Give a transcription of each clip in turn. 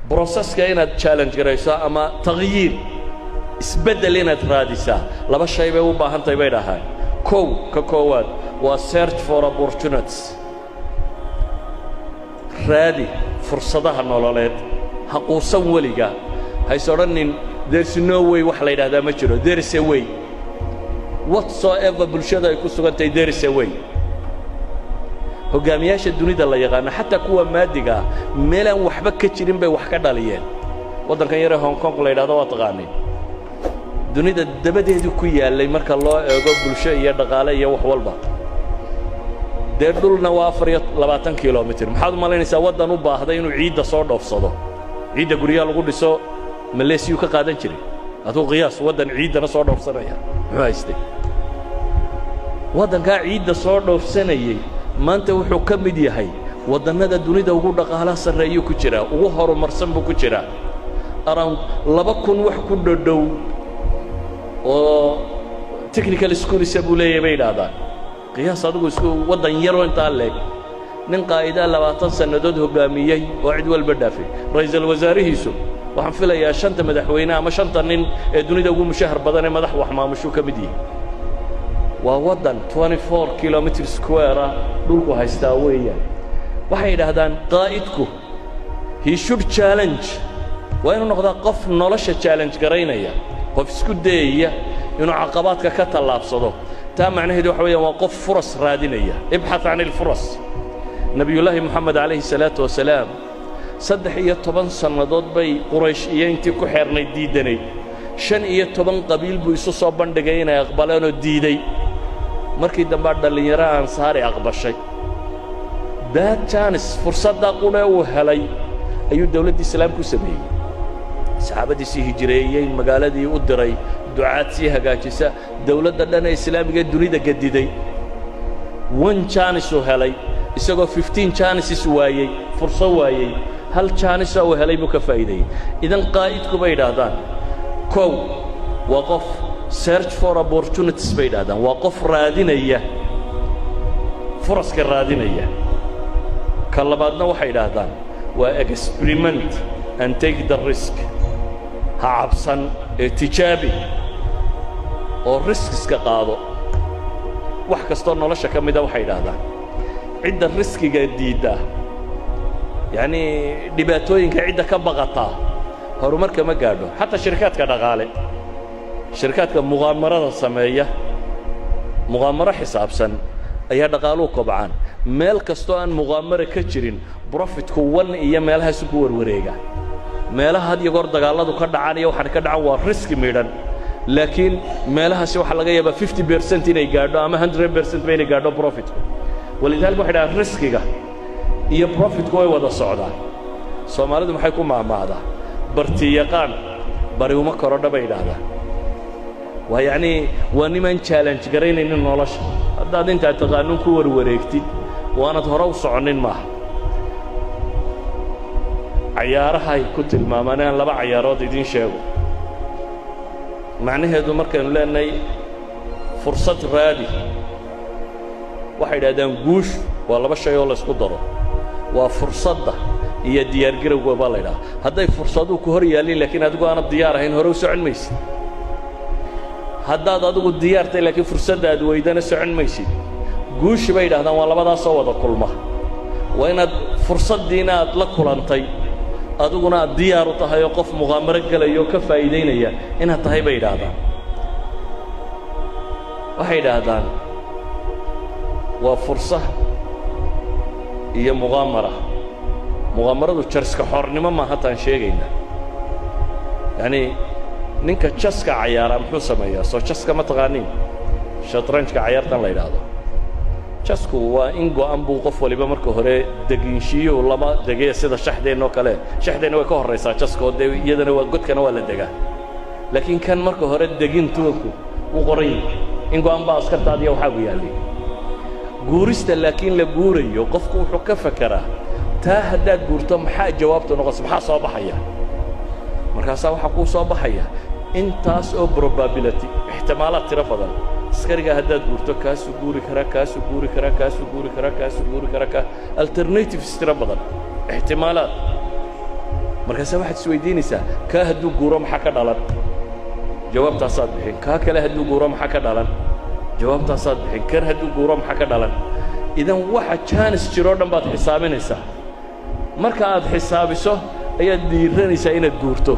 Processka inaad challenge garayso ama تغيير, isbeddel inaad raadisaa, laba shay bay u baahan tahay, bay dhahaan. Kow, ka koowaad waa search for opportunities, raadi fursadaha nololeed. Ha quusan weliga, hays odhanin "There's no way." Wax la yidhahdaa ma jiro. There is a way. Whatsoever bulshada ay ku sugan tahay, there is a way. Hoggaamiyaasha dunida la yaqaano, xataa kuwa maadiga ah, meelaan waxba ka jirin bay wax ka dhaliyeen. Waddankan yaree Hong Kong la yidhahdo waa taqaaniin, dunida dabadeedu ku yaallay marka loo eego bulsho iyo dhaqaale iyo wax walba. Dee dhulna waa 24 kilomitir. Maxaad u malaynaysaa waddan u baahday inuu ciidda soo dhoofsado, ciidda guryaha lagu dhiso Maleesiyuu ka qaadan jiray? Aduu qiyaas, waddan ciiddana soo dhoofsanaya muxuu haystay? Waddankaa ciidda soo dhoofsanayey maanta wuxuu ka mid yahay waddannada dunida ugu dhaqaalaha sarreeyuu ku jiraa, ugu horumarsan buu ku jiraa. Around 2000 wax ku dhodhow oo technical schoolsa buu leeyahay, bay idhaahdaan. Qiyaas adigu isku waddan yaroo intaa leeg, nin qaa'idaa 20 sannadood hoggaamiyey oo cid walba dhaafay. Ra'iisul wasaarihiisu waxaan filayaa shanta madaxweyne ama shanta nin ee dunida ugu mushahar badan ee madax wax maamushuu ka mid yihi. Waa waddan 24 kilometre square ah dhulku haystaa weeyaan. Waxay yidhaahdaan qaa'idku he should challenge, waa inuu noqdaa qof nolosha challenge garaynaya, qof isku dayaya inuu caqabaadka ka tallaabsado. Taa macnaheedu waxa weeyaan waa qof فرص raadinaya, ابحث عن الفرص. Nebiyullaahi Moxamed calayhi salaatu wasalaam 13 sannadood bay Quraysh iyo intii ku xeernayd diiddanayd. 15 qabiil buu isu soo bandhigay inay aqbaleenoo diiday. Markii dambaa dhallinyaro Ansaari aqbashay. That chance, fursaddaa qudhe uu helay, ayuu dawladdii islaamku sameeyey. Saxaabadiisii hijireeyey, magaaladii u diray ducaad sii hagaajisa, dawladda dhan ee islaamiga ee dunida gediday. One chance uu helay, isagoo 15 chances waayey, furso waayey, hal chance uu helay buu ka faa'iideeyey. إذن qaa'idku, bay idhaahdaan, kow waa qof search for opportunities, bay idhahdaan, waa qof raadinaya furaska raadinaya. Ka labaadna waxay idhaahdaan waa experiment and take the risk. Ha cabsan ee tijaabi oo riskiska qaado. Wax kastoo nolosha ka mida, waxay idhaahdaan, cidda riskiga diidda, yacnii dhibaatooyinka cidda ka baqataa, horumarka ma gaadho. Xataa shirkaadka dhaqaale, shirkaadka muqaamarada sameeya, muqaamaro xisaabsan ayaa dhaqaaluhu kobcaan. Meel kastoo aan muqaamara ka jirin, profitku wan iyo meelahaasu ku warwareega. Meelaha had iyo goor dagaalladu ka dhacaan iyo waxaan ka dhacan waa riski midhan, laakiin meelahaasi waxaa laga yaabaa 50% inay gaadho ama 100% ba inay gaadho profitku. ولذلك waxay dhahaan riskiga iyo profitku way wada socdaan. Soomaalidu maxay ku maahmaahdaa? "Barti yaqaan bari uma korodha," bay idhaahdaan. Waa yacnii waa nimaan challenge garaynaynin nolosha. Haddaad intaad taqaanuun ku warwareegtid, waanad hore u soconnin maaha. Cayaarahay ku tilmaamaan inaan laba cayaarood idiin sheego macnaheedu. Markaynu leenahay fursad raadi, waxay idhahdaan guushu waa laba shay oo laysku daro, waa fursadda iyo diyaargarowga baa la ydhaha. Hadday fursaduhu ku hor yaallin laakiin adigu aanad diyaar ahayn, hore u socon maysid. Haddaad adigu diyaartay laakiin fursadda aad weydana, socon maysid. Guushi, bay yidhahdaan, waa labadaasoo wada kulma. Waa inaad fursaddiina aad la kulantay, adiguna aad diyaar u tahay oo qof muqaamaro gelaya oo ka faa'iidaynaya inaad tahay, bay yidhaahdaan. Waxay yidhaahdaan waa fursa iyo muqaamara. Muqaamaradu jarska xornimo maaha taan sheegayna. Yacnii ninka jaska cayaaraa muxuu sameeyaa? Soo jaska ma taqaaniin? Shatranjka, cayaartan la yidhaahdo jasku, waa in go'an buu qof waliba marka hore deginshiiyuhu lama degee sida shaxdeenna oo kale. Shaxdeenna way ka horraysaa jaska oo dee iyadana waa godkana waa la degaa, laakiin kan marka hore degintuku wuu qoran yahay, in go'an baa askartaadiya waxaagu yaallay. Guurista laakiin la guurayo, qofku wuxuu ka fekeraa taa haddaad guurto maxaa jawaabtu noqonaysa, maxaa soo baxaya? Markaasaa waxaa kuu soo baxaya intaas oo probability, ixtimaalaad tiro badan. Askariga haddaad guurto, kaasuu guuri karaa, kaasuu guuri karaa, kaasuu guuri karaa, kaasuu guuri karaa, ka alternatives tiro badan, ixtimaalaad. Markaase waxaad isweydiinaysaa, kaa hadduu guuro maxaa ka dhalan? Jawaabtaasaad bixin. Kaa kale hadduu guuro maxaa ka dhalan? Jawaabtaasaad bixin. Kan hadduu guuro maxaa ka dhalan? Idan waxa chance jiroo dhan baad xisaabinaysaa. Marka aad xisaabiso ayaad dhiiranaysaa inaad guurto,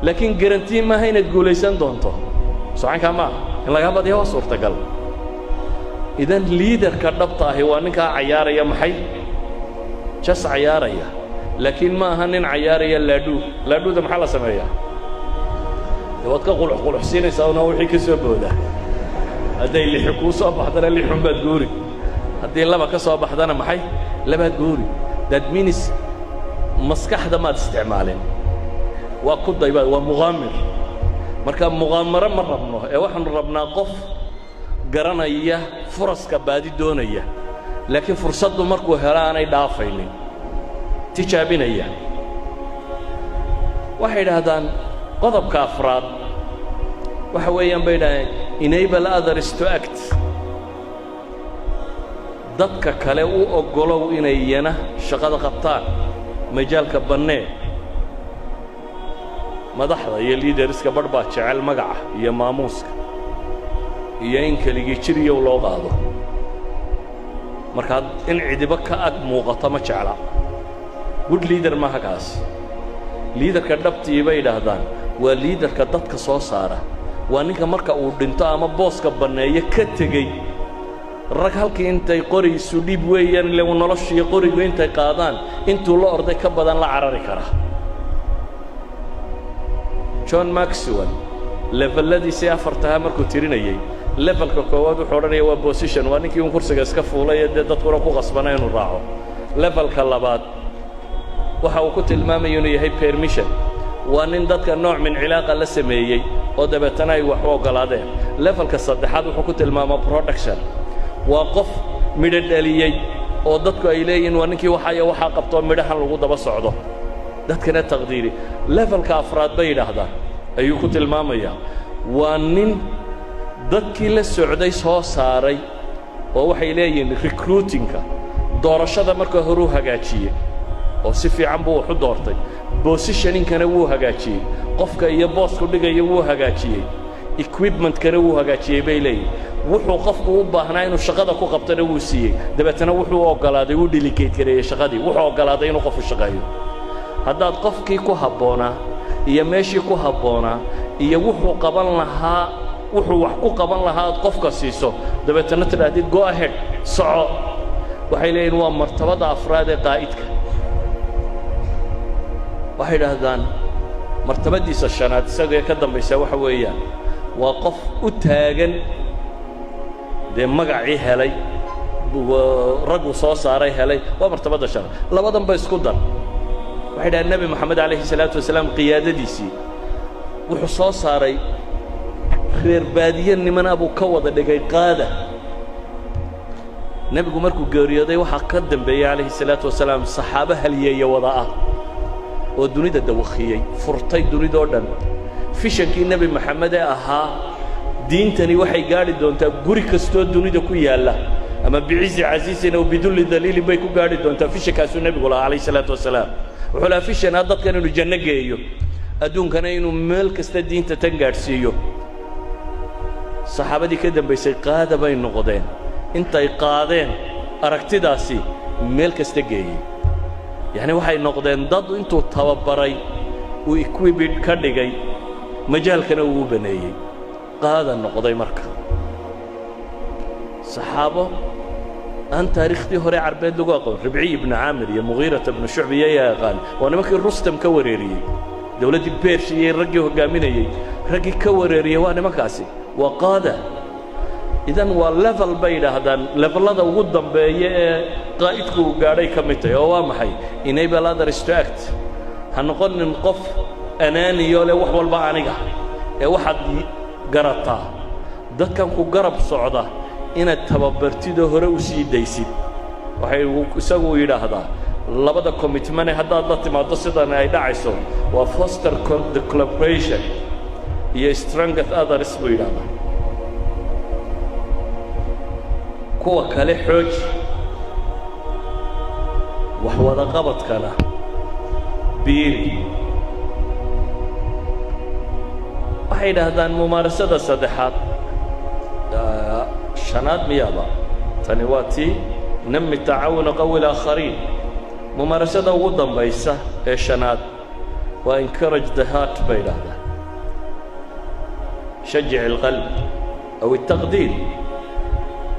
laakiin guarantee maaha inaad guulaysan doonto. Socankaa maaha in lagaa badiya waa suurtagal. Idan leaderka dhabta ahi waa ninkaa cayaaraya, maxay, chess cayaaraya, laakiin ma aha nin cayaaraya laadhuu. Laadhuuda maxaa la sameeyaa? De waad ka qulux quluxsiinaysaa una wixii ka soo booda. Hadday lixi kuu soo baxdana lixun baad guuri, haddii laba ka soo baxdana maxay, labaad guuri. That means maskaxda maad isticmaalin, waa ku dayba, waa muqaamir. Marka muqaamaro ma rabno ee waxaanu rabnaa qof garanaya furaska, baadi doonaya, laakiin fursaddu markuu helo aanay dhaafaynin, tijaabinaya. Waxay idhaahdaan qodobka afraad waxa weeyaan, bay idhahdeen, enable others to act. Dadka kale u oggolow inay iyana shaqada qabtaan, majaalka bannee. Madaxda iyo leaderska barh baa jecel magaca iyo maamuuska iyo in keligii jiriyow loo qaado. Markaa in cidibo ka ag muuqato ma jecla. Good leader maaha kaasi. Leaderka dhabtii, bay idhaahdaan, waa leaderka dadka soo saara, waa ninka marka uu dhinto ama booska banneeyo ka tegey rag halkii intay qori isu dhiib weeyaan ile noloshiiyo qorigu intay qaadaan intuu la orday ka badan la carari kara. John Maxwell leveladiisii afartahaa markuu tirinayey, levelka koowaad wuxuu odhanaya waa position, waa ninkii un kursiga iska fuulay ee dee dadkuna ku qasbana inuu raaco. Levelka labaad waxa uu ku tilmaamaya inuu yahay permission, waa nin dadka nooc min cilaaqa la sameeyey oo dabeetana ay wax u oggolaadeen. Levelka saddexaad wuxuu ku tilmaamaa production, waa qof midho dhaliyey oo dadku ay leeyihiin waa ninkii waxaya waxaa qabtoo midhahan lagu daba socdo, dadkana taqdiiri. Levelka afraad, bay yidhaahdaan, ayuu ku tilmaamayaa waa nin dadkii la socday soo saaray, oo waxay leeyihiin recruitingka, doorashada marka horuu hagaajiyey oo si fiican buu wax u doortay, positioningkana wuu hagaajiyey, qofka iyo boosku dhigaya wuu hagaajiyey, equipmentkana wuu hagaajiyey, bay leeyihin. Wuxuu qofku u baahnaa inuu shaqada ku qabtana wuu siiyey. Dabeetana wuxuu oggolaaday, wuu delegate gareeyey shaqadii, wuxuu oggolaaday inuu qofku shaqeeyo. Haddaad qofkii ku habboonaa iyo meeshii ku habboonaa iyo wuxuu qaban lahaa, wuxuu wax ku qaban lahaa aad qofka siiso, dabeetana tidhaahdid "Go ahead, soco," waxay leeyihin waa martabada afraad ee qaa'idka. Waxay idhaahdaan martabadiisa shanaad isagee ka dambaysa waxa weeyaan waa qof u taagan, dee magacii helay, raggu soo saaray helay, waa martabadda shanaad. Labadan ba isku dar. Waxay dhahaan Nebi Moxamed calayhi salaatu wasalaam qiyaadadiisii wuxuu soo saaray reer baadiye nimana buu ka wada dhigay qaada. Nebigu markuu geeriyooday waxaa ka dambeeyey calayhi salaatu wasalaam saxaabo halyeeye wada ah oo dunida dawakhiyey, furtay dunidoo dhan. Visionkii Nebi Moxamed ee ahaa diintani waxay gaadhi doontaa guri kastoo dunida ku yaalla, ama بعز عزيز أو بذل ذليل bay ku gaadhi doontaa. Visionkaasuu nebigu lahaa calayhi salaatu wasalaam. Wuxuu lahaa vision ah dadkan inuu janno geeyo, adduunkana inuu meel kasta diinta tan gaadhsiiyo. Saxaabadii ka dambaysay qaada bay noqdeen, intay qaadeen aragtidaasi meel kasta geeyey. Yacni waxay noqdeen dad intuu tababaray uu equipped ka dhigay, majaalkana uu u baneeyey, qaada noqday. Marka saxaabo aan taariikhdii hore Carbeed lagu aqoon, Ribciy ibnu Caamir iyo Mugiirata ibnu Shucbi iyayaa yaqaan, waa nimankii Rustam ka wareeriyey dawladdii Bershiya, raggii hoggaaminayey, raggii ka wareeriyey waa nimankaasi, waa qaada. Idan waa level, bay yidhaahdaan, levelada ugu dambeeya ee qaa'idku uu gaadhay ka mid tahay, oo waa maxay? Enable others to act. Ha noqonin qof anaaniyo leh wax walba aniga, ee waxaad garataa dadkan ku garab socda inaad tababartidoo hore u sii daysid. Waxay isagu yidhaahdaa labada commitment haddaad la timaaddo sidan ay dhacayso waa foster the collaboration iyo strengthen others, buu yidhaahdaa. Kuwa kale xooji, wax wadaqabadkana Biiri. Waxay yidhaahdaan mumaarasada saddexaad, shanaad miyaaba? Tani waa tii نمّي التعاون قوّي الآخرين. Mumaarasada ugu dambaysa ee shanaad waa encourage the heart, bay yidhaahdaan, شجع القلب أو التقدير.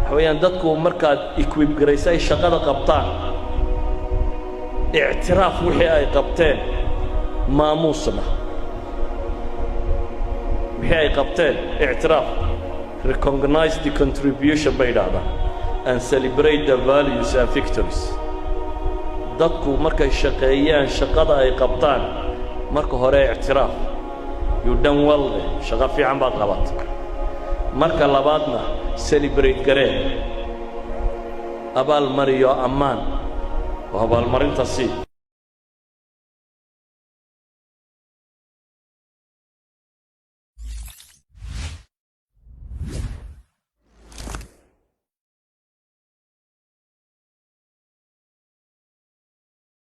Waxa weeyaan, dadku markaad equip garaysa ay shaqada qabtaan, ictiraaf wixii ay qabteen, maamuusna wixii ay qabteen ictiraaf. Recognize the contribution, bay yidhaahdaan, and celebrate the values and victories. Dadku markay shaqeeyaan, shaqada ay qabtaan, marka hore ictiraaf, "You done well," leh, shaqo fiican baad qabatay. Marka labaadna celebrate garee, abaal mariyo, ammaan oo abaalmarinta sii.